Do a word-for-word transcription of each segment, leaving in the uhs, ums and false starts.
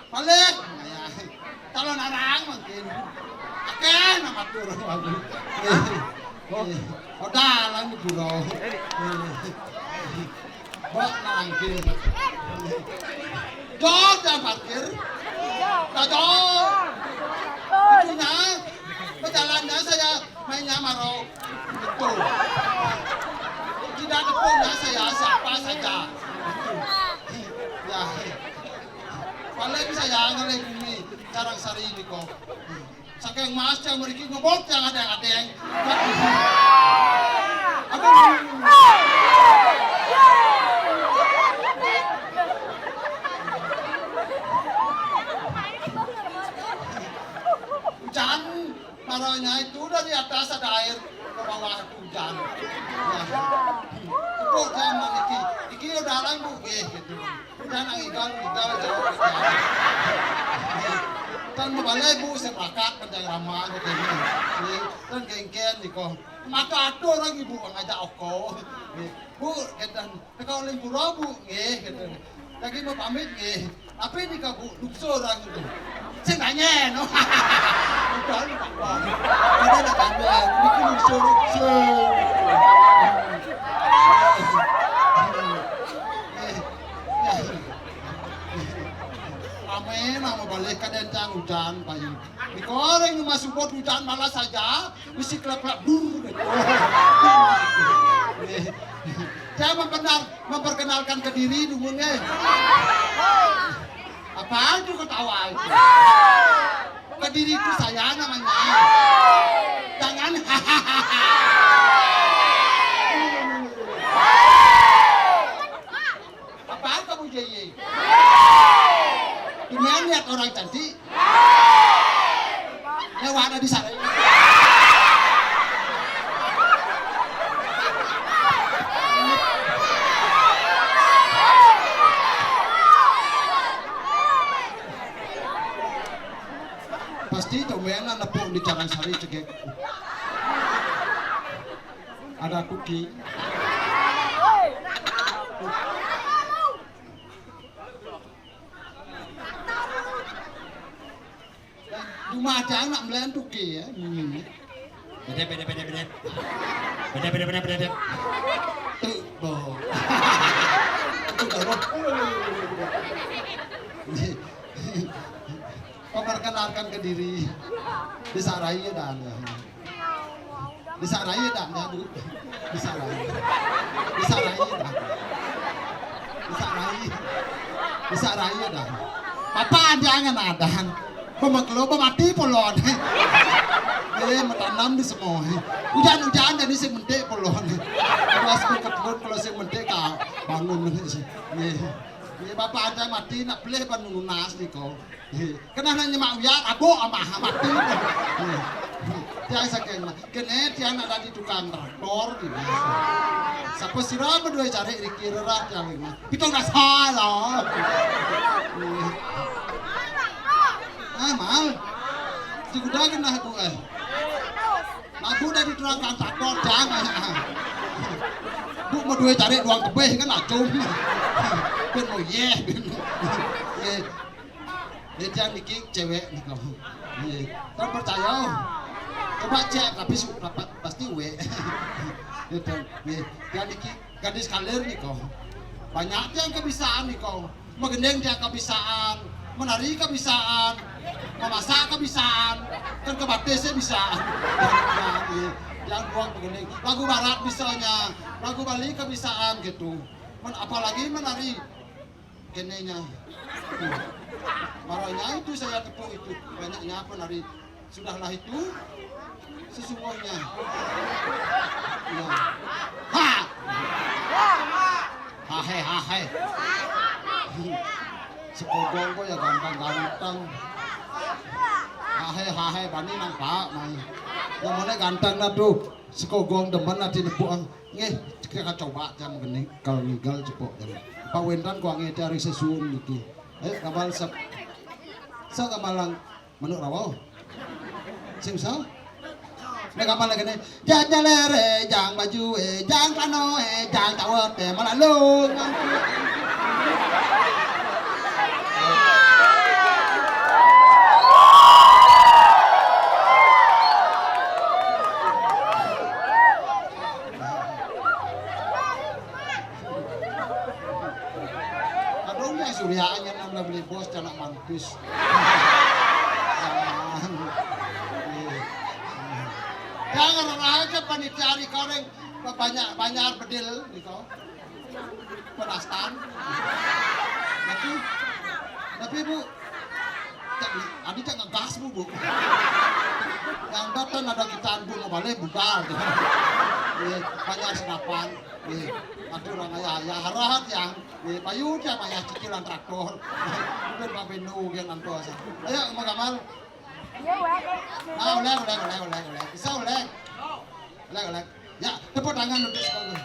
Balik. Calon arang mangkin. Akeh nang matur aku. Eh, eh, oh, dalan di pura. Eh, mbok nangkil. Jauh jangan parkir. Jauh. Itunya, pejalannya saya mainnya maro. Betul. Tidak ada punya saya siapa saja. Ya. Paling saya ngelih bumi, Carang Sari ini kok. Saking mas yang mriki ngebut yang ada yang ada yang. Hujan, marahnya itu dari atas ada air ke bawah itu hujan. Ya. Kok jangan iki, iki udah lain bu, eh, gitu. Jangan ngigal, ngigal jauh. Dan mabalih bu sepakat panjang lama gitu. Dan gengken niko. Maka atur lagi bu ngajak oko. Bu, gitu. Teka oleh pura bu, nggih gitu. Lagi mau pamit nggih. Tapi ini kabu lungsur aku tuh. Sing nanya no. Udah lu apa? Ada nak tanya, ini kan lungsur lungsur. Amin, nama balik kadang cang hujan payu. Dikoreng masuk bot hujan malah saja. Mesti kelap-kelap dulu gitu. Saya memperkenal, memperkenalkan ke diri dulu nih. Apa itu ketawa itu? Ke diri itu saya namanya. Jangan. Apaan kamu J Y? Ini lihat orang cantik. Lewat ada di sana. Pasti domenan nepuk di Carang Sari cegek. Ada kuki. Cuma ada anak melayan tuh ya. Hmm. Beda, beda, beda, beda. Beda, beda, beda, beda, beda. Tuh, boh. Tuh, boh. Memperkenalkan ke diri. Disarai ya dah. Bisa rai ya dah, dah, Bu. Bisa rai. Bisa rai ya dah. Bisa rai. Bisa rai ya dah. Papa jangan ada. Pemaklo pemati polon. Eh, matanam di semua. Hujan-hujan jadi sing mentik polon. Terus berkebun kalau sing mentik kau bangun. Nih. Nih, bapak ada mati nak pelih ban nunas nih kau. Nih. Kena nanya mak uyar, abuk amah mati. Nih. Dia saking mah. Kene dia nak dadi tukang traktor di. Siapa sira berdua cari Riki Rerah dia ini. Itu nggak salah. Ah, mal. Di gudang kena aku eh. Aku udah diterangkan traktor jangan. Bu mau duit cari uang kebeh kan acung. Ben mau ye. Ye. Dia niki cewek nih kamu. Ye. Kan percaya. Coba cek tapi su- dapat pasti we. Gitu. Ye. Dia niki gadis kalir nih kau. Banyak yang kebisaan nih kau. Menggending dia kebisaan, menari kebisaan, memasak kebisaan, kan ke batisnya bisa. Nah, iya. Yang buang begini, lagu barat bisanya, lagu Bali kebisaan gitu. Men, apalagi menari kenenya. Marahnya itu saya tepuk itu, banyaknya penari. Sudahlah itu sesungguhnya. Ya. Ha! Hahe, hahe. Sekogong kok ya ganteng-ganteng. Hahe, hahe, bani nang pak, mai. Yang mana ganteng dah tuh. Sekogong demen nanti nepuk ang. Nggih, kita coba jam gini kalau ngigal cepok jam. Pak Wendan kok ngerti hari sesuun gitu. Ayo, kamal sep. Sa kamalang Manuk rawa. Sing usah. Nek kapan lagi nih? Jang jalere, jang baju eh, jang kano eh, jang tawet eh, malah lu. Kadung ya Surya aja nambah beli bos, anak mantis. Jangan. Iya. Jangan orang aja panitia di koreng banyak, banyak bedil gitu. Penastan. Tapi, tapi Bu, cak, adi cak ngegas Bu, Bu. Yang datang ada kita Bu, ngebalik bubar. Iya, banyak senapan. Iya, aduh orang ayah, ya harahat yang. Iya, payu dia mah ya cicilan traktor. Mungkin Pak Benu yang ngantos. Ayo, Mang Kamal. Iya, Wak. Nah, oleh, oleh, oleh, oleh, oleh. Bisa oleh. Oleh, oleh. Ya, tepuk tangan untuk sekolah.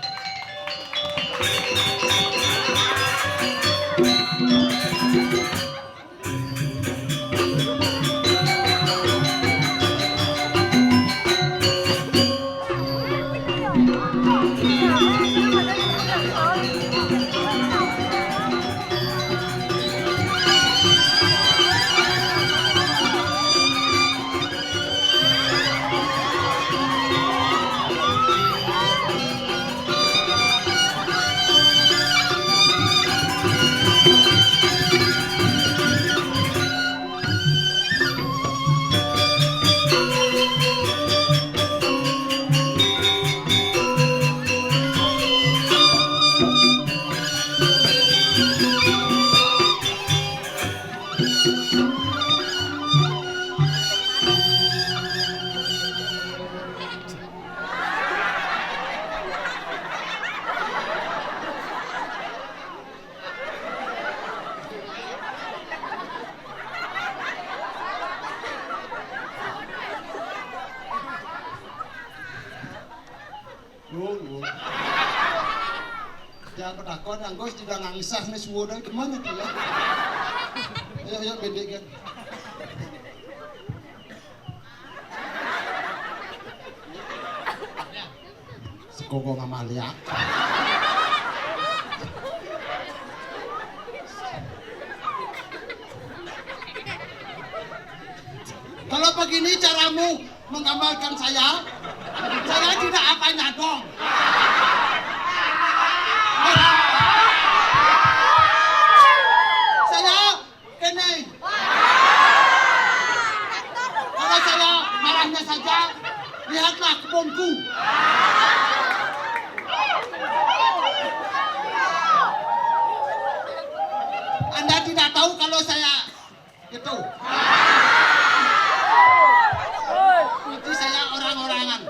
Nuwun, nuwun. Jangan petakon, anggo sudah ngangsah nih suwun ae demen itu ya. Ayo, ayo, pendek kan. Sekongkong sama liak. Kalau begini caramu menggambarkan saya, saya tidak akan nyadong. Saya Kene. Kalau saya marahnya saja, lihatlah kebunku. Anda tidak tahu kalau saya itu. Nanti saya orang-orangan.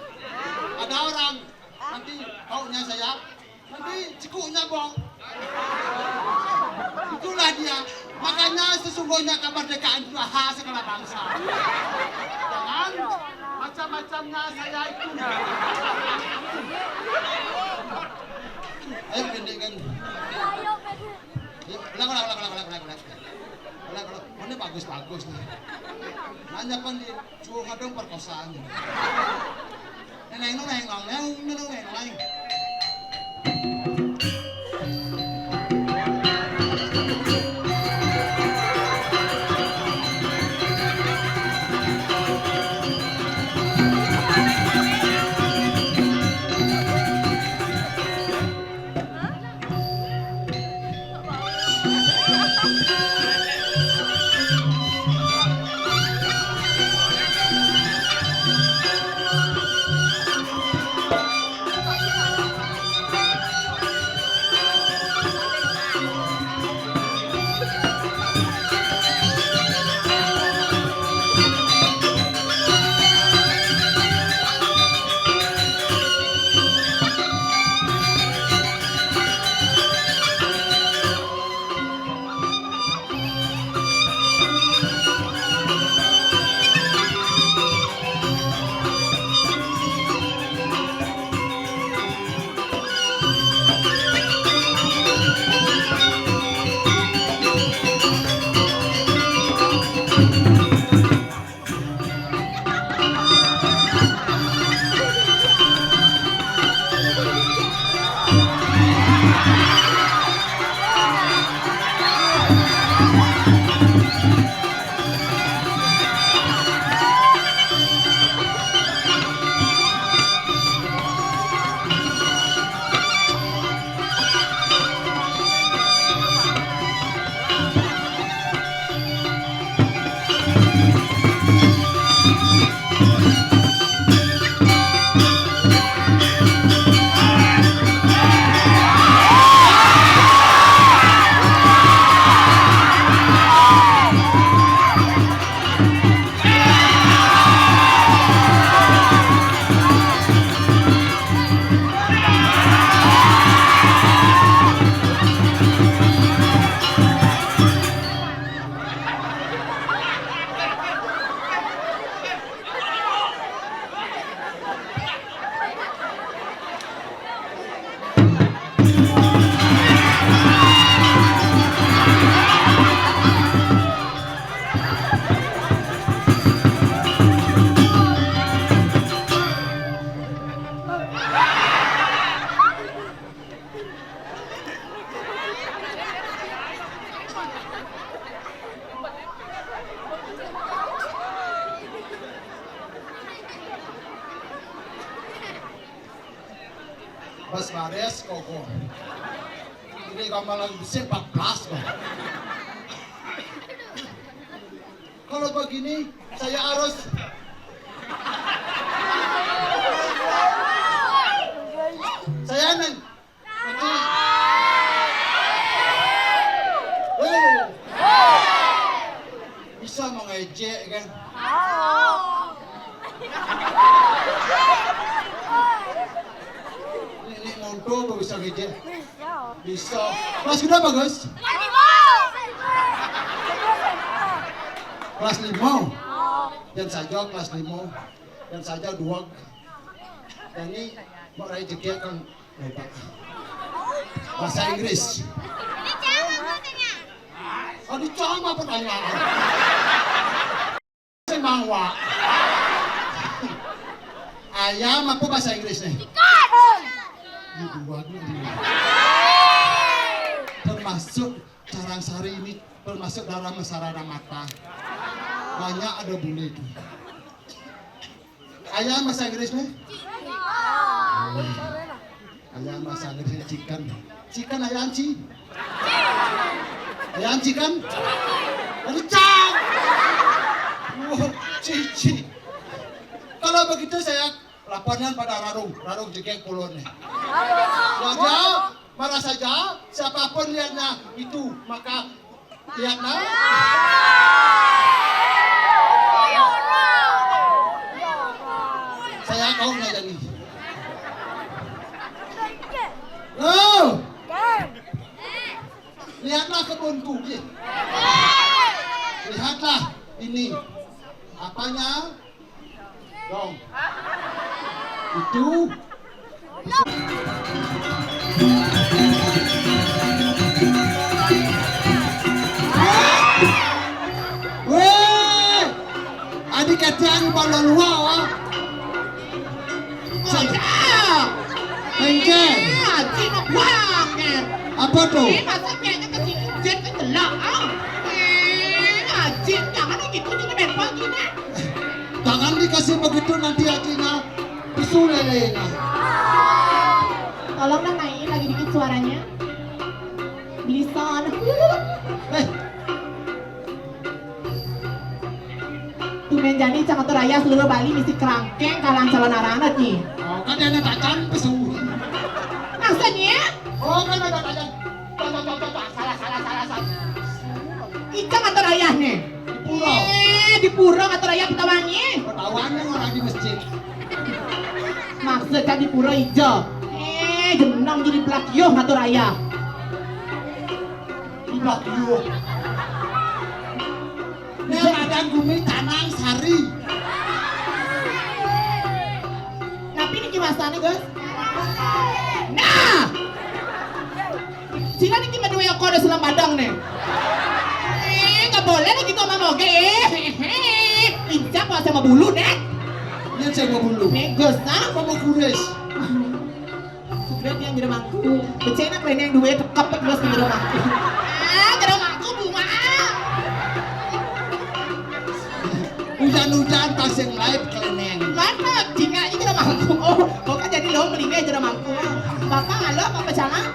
Ada orang nanti baunya saya Nanti cekuknya, Bong. Itulah dia. Makanya sesungguhnya kemerdekaan itu hak segala bangsa. Jangan macam-macamnya saya itu. Ayo, pendek kan. Ya, ulang, ulang, ulang, ulang, ulang, ulang, ulang. Ulang, ulang. Mana bagus-bagus nih. Nanya kan di Suruh ngadong perkosaan. Neneng, neneng, neneng, neneng, neneng. Baris koko. Ini gamelan besi empat belas, Bang. Kalau begini, saya harus, saya neng, nanti, eh, bisa mengejek kan? Ini, ini monto bisa ngejek? Bisa. Kelas berapa, Gus? Kelas lima. Kelas lima. Dan saja kelas lima. Dan saja dua. Dan ini mau rai jegek kan lupa. Bahasa Inggris. Aduh, sama pertanyaan. Sing mawak. Ayam apa bahasa Inggris nih? Ini dua dulu. Termasuk Carangsari ini termasuk dalam sarana mata. Banyak ada bule itu. Ayam bahasa Inggris nih? Ayam bahasa Inggris chicken. Chicken ayam ci. Ayam chicken. Lalu cang. Oh, cici. Kalau begitu saya laporkan pada Rarung. Rarung jegek pulon nih. Raja, marah saja. Siapapun lihatnya itu, maka lihatlah. Saya kau nggak jadi. Oh, lihatlah kebunku. Lihatlah ini. Apanya? Dong. Itu. Weh, adik kacang balon wah. Saya. Engke. Iya, Cina banget. Apa tuh? Eh, masa kayaknya ke sini, Jen ke jelak, ah. Eh, Ajin, jangan gitu, jadi bempel gini. Jangan dikasih begitu, nanti hatinya bisu lelenya. Tolong dong naikin lagi dikit suaranya. Bisa. Eh, tumben jani Cang Atur Ayah seluruh Bali misi kerangkeng kalang calon aranet nih. Oh, kan dia ada tacan pesu. Maksudnya? Oh, kan ada tacan. Tuh, tuh, tuh, tuh, tuh. Salah, salah, salah, salah. Icang Atur Ayah nih. Di pura. Eh, di pura Atur Ayah ketahuannya. Ketahuannya orang di masjid. Maksudnya di pura ijo. Eh, jenang jadi belak yo Atur Ayah. Di belak yo. Ini ladang gumi tanang sari. Tapi ini kiwasannya, Gus. Nah. Sila niki madue kode selam padang nih. Eh, nggak boleh lagi gitu sama moge. Eh, eh, eh. Injak kok sama bulu deh. Ini saya mau bulu. Nih, Gus, ah. Apa mau kuris? Sudah dia jero mangku. Becena kene yang duwe tekep terus jero mangku. Ah, jero mangku bunga. Hujan-hujan pasang laip keleneng. Mana? Jingaknya jero mangku. Oh, kok kan jadi lo melingnya jero mangku. Bapak halo Pak Pecalang.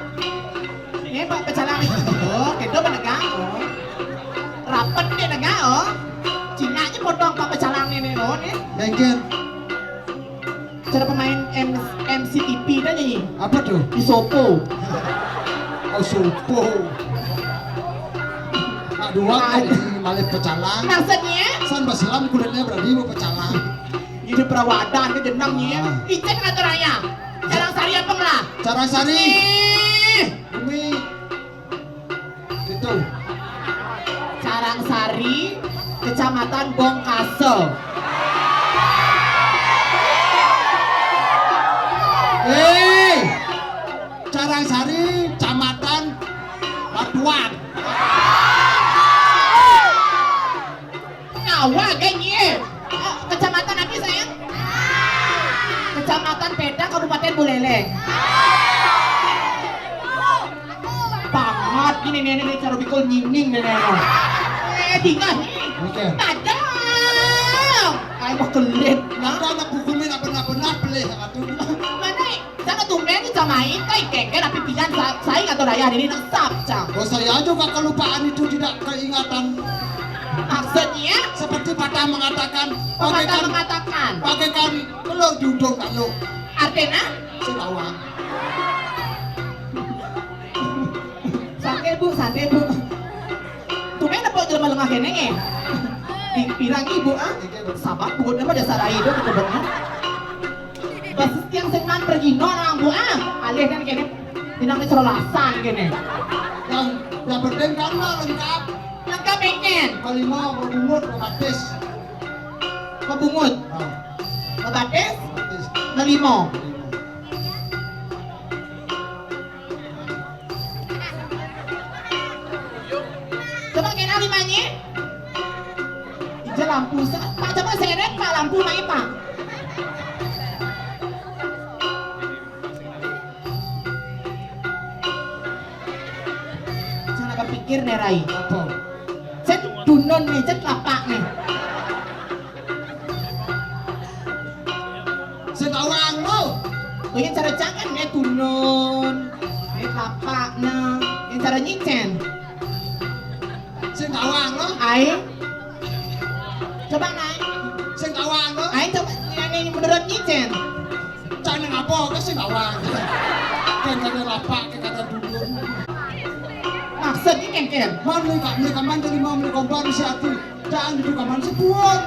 Ini Pak Pecalang. Oh, kedo menegak. Oh. Rapet dia negak, oh. Jingaknya potong Pak Pecalang ini, oh, nih. Mungkin. Cara pemain M-, M C T V dah nyanyi. Apa tuh? Di Sopo. Oh, Sopo. Nak dua kali malih pecalang. Maksudnya? San basilam kulitnya berarti mau pecalang. Ini perawadan ke jenangnya. Ah. Icen atau raya? Jarang sari apa ngelah? Jarang sari. Eh. Bumi. Gitu. Carangsari, Kecamatan Bongkaso. Eh, Carangsari, Kecamatan Batuan. Nyawa geng ye. Kecamatan apa, sayang? Kecamatan Peda, Kabupaten Buleleng. Banget gini nih, nih, cara bikul nyinging nih, nih. Eh, tinggal nih. Oke. Padahal. Kayak mau kelit. Ada anak buku Gumi nak benar-benar pelih atuh. Mana? Sana tumben ni sama itu, kengken tapi pisan sa-, saya atau raya ini nak sap, cang. Oh, saya juga kelupaan itu, tidak keingatan. Maksudnya? Seperti patah mengatakan, pepatah bagaikan, mengatakan, bagaikan telur di ujung tanduk. Artinya? Sing awang. Santai, Bu, santai, Bu. Tumben apa jelema lengah kene, eh? Di pirang ibu, ah? Sabar, Bu, nama dasar aja itu, kebetulan. Basis tiang senan pergi, no, nang, Bu, ah? Alih kan kene, tinang cerolasan kene. Yang, yang penting kan mah lengkap. Lengkap, Enken. Kalima, berbungut, bebatis. Bebungut. Ah. Bebatis? Bebatis. Ngelimo. Coba kena limanya. Ija lampu. Sa-, Pak, coba seret, Pak, lampu mai, Pak. Cara berpikir nih, Rai. Apa? Cet dunun nih, cet lapak nih. Sing awang lo. Kau yang cara jangan nih dunun, nih lapak nih, yang cara nyicen. Sing awang lo. Ai. Coba naik. Sing awang lo. Ai, coba yang ini menurut nyicen. Cang nang apa ke sing awang? Kan kada lapak, kan kada dunun. Maksudnya, Kengken? Mau beli kak, beli kaman dari mau beli kompor si ati. Jangan duduk kaman sebuah.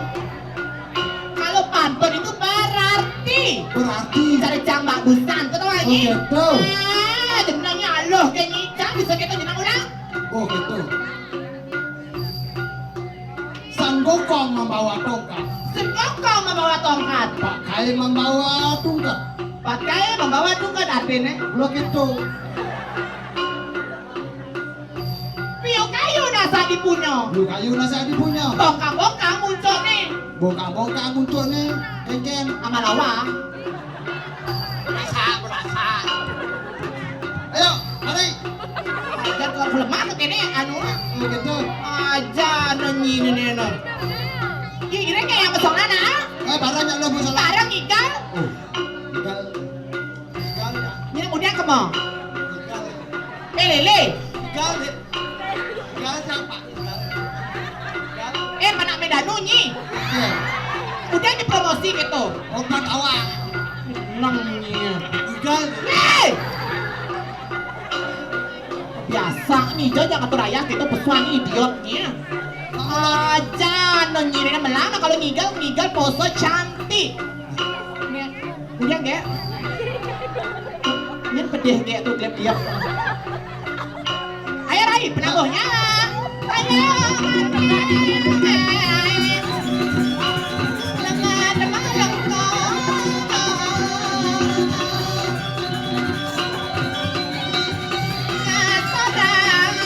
Kalau pantun itu berarti. Berarti. Cari jambak busan, betul lagi? Oh, gitu. Ah, jenengnya aloh, kayak nyicang, bisa kita jeneng orang. Oh, gitu. Sang Gokong membawa tongkat. Sang Gokong membawa tongkat. Pak Kai membawa tongkat. Pak Kai membawa tongkat, artinya? Lo gitu. Piu kayu nasa dipunyo. Piu kayu nasa dipunyo. Bongkang-bongkang muncul nih. Bongkang-bongkang muncul nih. Kengken. Sama lawa. Berasa, berasa. Ayo, mari. Aja kalau lemah tuh kene, anu. Oh, gitu. Aja nenyi ini, no. Kira-kira kayak yang pesona, nah? Eh, barang yang lo pesona. Barang ikan. Oh, ikan. Ikan. Ini kemudian kemo. Ikan. Eh, lele. Ikan. Ikan siapa? Eh, anak Medan nunyi. Iya. Udah dipromosi gitu. Obat awak. Nang nunyi. Udah. Hei! Biasa nih, jangan atur ayah gitu, pesuan nih, idiotnya. Aja nunyi ini melang, kalau ngigal, ngigal pose cantik. Nih. Udah, Gek? Ini pedih, Gek, tuh, Gek, diam. Ayo, Rai, penabuhnya. Ayo, lemah, lemah, lengkong. Kasaran.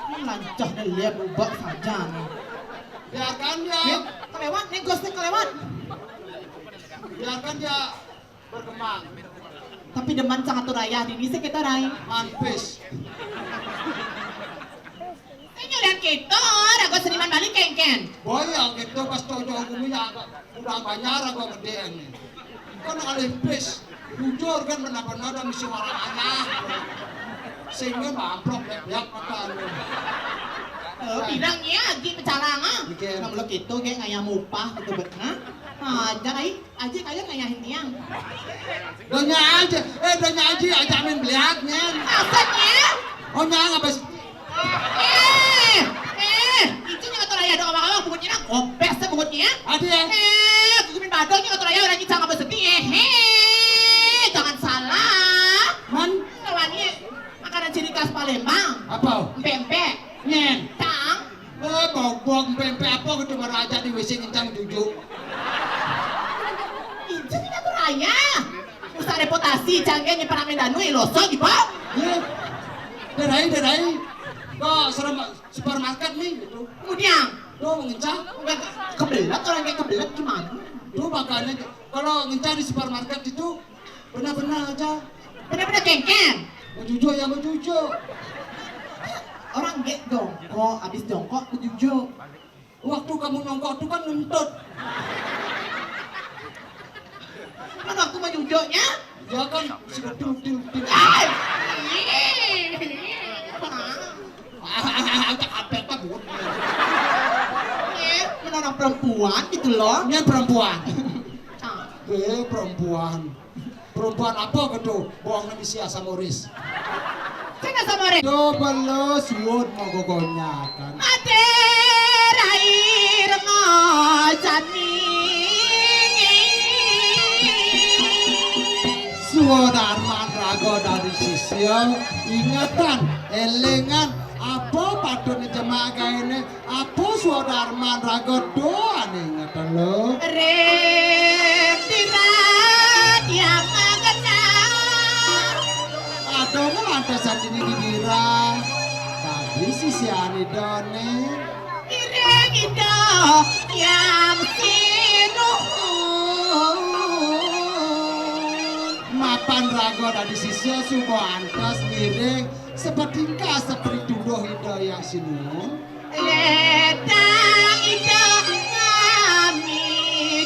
Ini lancah nih, lihat ubak saja nih. Biarkan dia. Nih, kelewat nih, gosnya kelewat. Biarkan dia berkembang. Tapi demen sangat turaya di sini kita, Rai. Manpis. Saya lihat kita, ragu seniman Bali, Kengken. Boy, ya gitu, pas cowok-cowok gumi ya, udah banyak ragu gede ini. Kan alih pis, jujur kan, benar-benar ada misi warang ayah. Sehingga mamprok, ya, ya, kata lu. Eh, bilang ya, Haji Pecalang, ah. Bikin. Nah, mulai gitu, kayak ngayah mupah gitu, bet, nah. Nah, jangan, ai, Aji, kalian ngayahin tiang. Donya aja, eh, donya aja, aja main beliat, nyen. Maksudnya? Oh, nyang apa sih? Eh, eh, itu nyata raya dong, abang-abang, bungutnya, nah, gopes, ya, bungutnya. Ada ya? Eh, gugumin badong, nyata raya, orang nyicang apa sedih, eh, heh, jangan salah. Man? Lawannya, makanan ciri khas Palembang. Apa? Empek-empek. Nyen. Tang. Eh, bobok, empek-empek apa gitu, Sing kencang jujuk. Itu tidak beraya. Usah reputasi, cangkeh nyimpen ramen danu, iloso gitu. Ye. Darai, darai. Kok serem supermarket nih gitu. Kemudian, tuh ngencang. Kebelet, orang kayak kebelet gimana? Tuh makanya kalau ngencang di supermarket itu benar-benar aja. Benar-benar cengkeh. Mau jujuk ya mau jujuk. Orang gek jongkok, habis jongkok mau jujuk. Waktu kamu nyongkok tuh kan ngentut. Kan waktu mau nyujuknya? Ya kan, si dil, dil, dil. Ay! Agak apa, apa, Bu? Eh, menurut perempuan gitu loh. Ini perempuan. Ah. Eh, perempuan. Perempuan apa gitu? Bohong nih si asam uris. Sing asam uris. Coba lo suwun mau gogonyakan. Ade rai rengajani. Suwun arman raga dari sisya, ingetan, elingan, apa patut jemagaene, apa swadarman raga doane ngeten lho. Rem tirat yang mengenal. Adone lantas sadini didira. Dadi sisiane done. Iring Ida yang sinuhun. Mapan raga dadi sisya suba antos ngiring sepetingkah seperituduh Ida yang sinuhun. Ledang Ida ngami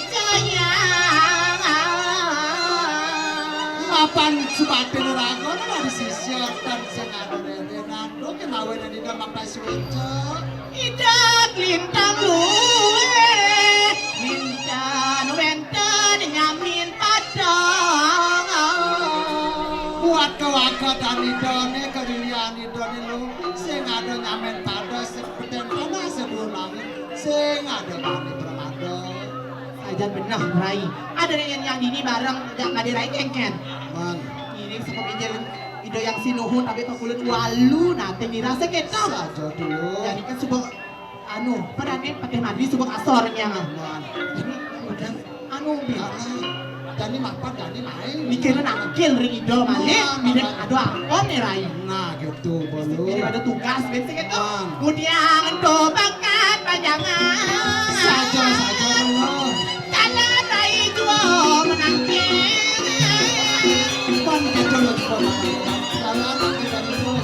jaya. Mapan subatin raga dadi sisya tan sing ada rene nanduk kemawen Ida mapan suwecek. Ida lintang luwih, minten wenten nyamin padang. Buat kewagetan Idane, keriwian Idane lho, sing ada nyamin pada sing peten tanah seduwur langit, sing ada bani pramada. Sajan beneh, Rai. Ada yang, yang dini bareng, jak made Rai kengken. Man. Ini saka pinjil Ida yang sinuhun, tapi pakulit walu, nate mirase ketok. Saja dulu. Jadi kan suba anu, padane patih madi suba kasor nyang. Nah. Jadi udah anu bi. Dani mapan, Dani main. Mikirnya nangkil ring Ida malih. Nah, mirip nah. Ada apa nih Rai? Nah, gitu, bolu. Jadi ada tugas ben sing itu. Nah. Kemudian ento bakat panjangan. Saja, saja, bolu. Jalan Rai jua menangkil. Pan gitu loh, pan. Jalan kita dulu.